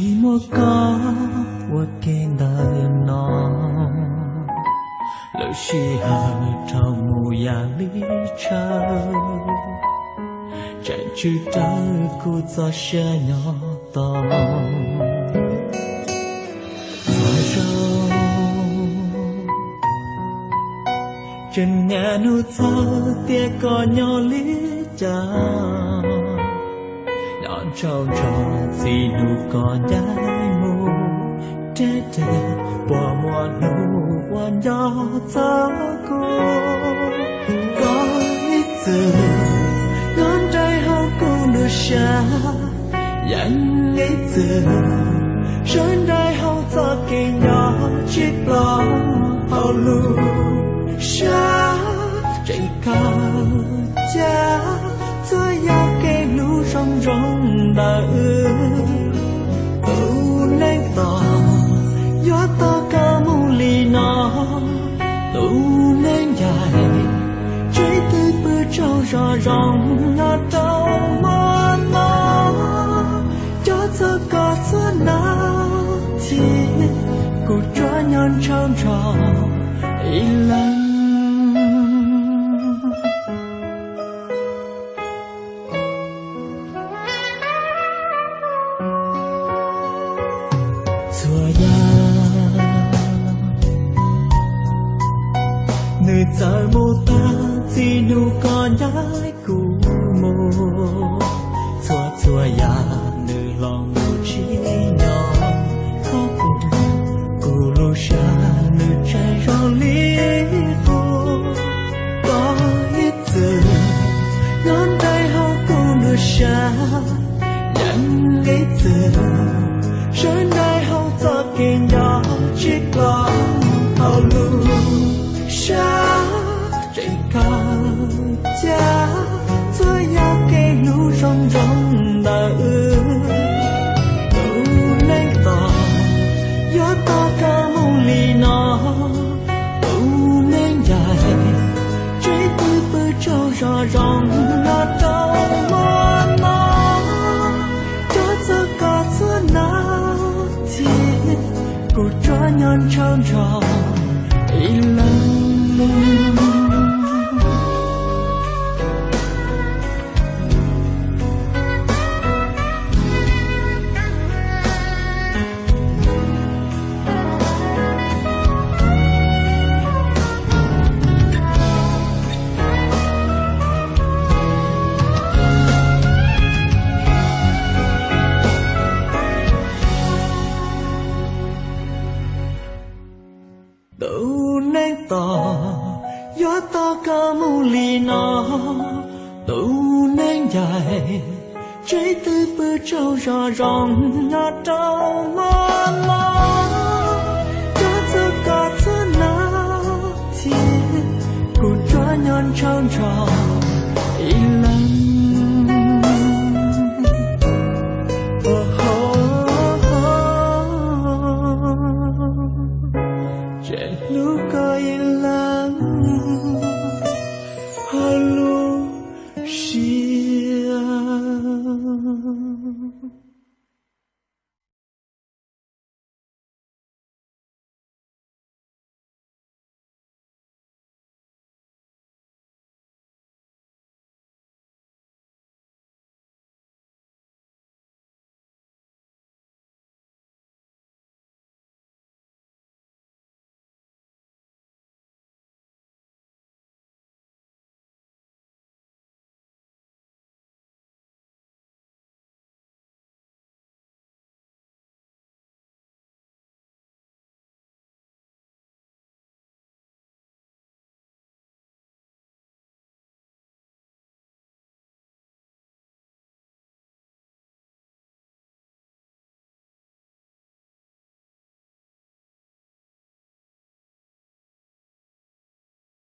Tsis muaj koj ua ke ntawm no, lub sij hawm dhau mus yam li tshav, tseem tsw rawv kuv txoj sia nyob tos. Txhua zaus tseem niaj hnub txhawj tias koj nyob li cas, nyob ntsauj ntsho txij hnub koj ncaim mus, deb deb puas muaj hnub uas nco txog kuv. Koj ib txwm nyob nraim hauv kuv lub siab, yeej ib txwm sawv nraim hauv txoj kev nco tsis ploj hauv lub siab. Tseem kawm cav txhua yam kev hlub zoo zoo ntawm wb, tus neeg tos yuav tos koj mus li no, tus neeg ncaim tsev twb pw tsaug zog zoo nyob rau hmo no. Cov txog koj txhua nab thib, kuv tsuas nyob ntsauj ntsho ib leeg. Txhua yam nws txawm mus tag txij hnub koj ncaim kuv mus. Txhua txhua yam nws los mus tsis nyob, kuv, kuv lub siab nws tseem zoo li qub. Koj ib txwm nyob nraim hauv kuv lub siab, yeej ib txwm sawv nraim hauv txoj kev nco tsis ploj hauv lub siab. Tseem kawm cav txhua yam kev hlub zoo zoo ntawm wb, tus neeg tos yuav tos koj mus li no, tus neeg ncaim tsev twb pw tsaug zog zoo nyob rau hmo no. Cov txog koj txhua nab thib, kuv tsuas nyob ntsauj ntsho ib leeg. Tus neeg tos yuav tos koj mus li no, tus neeg ncaim tsev twb pw tsaug zog zoo nyob rau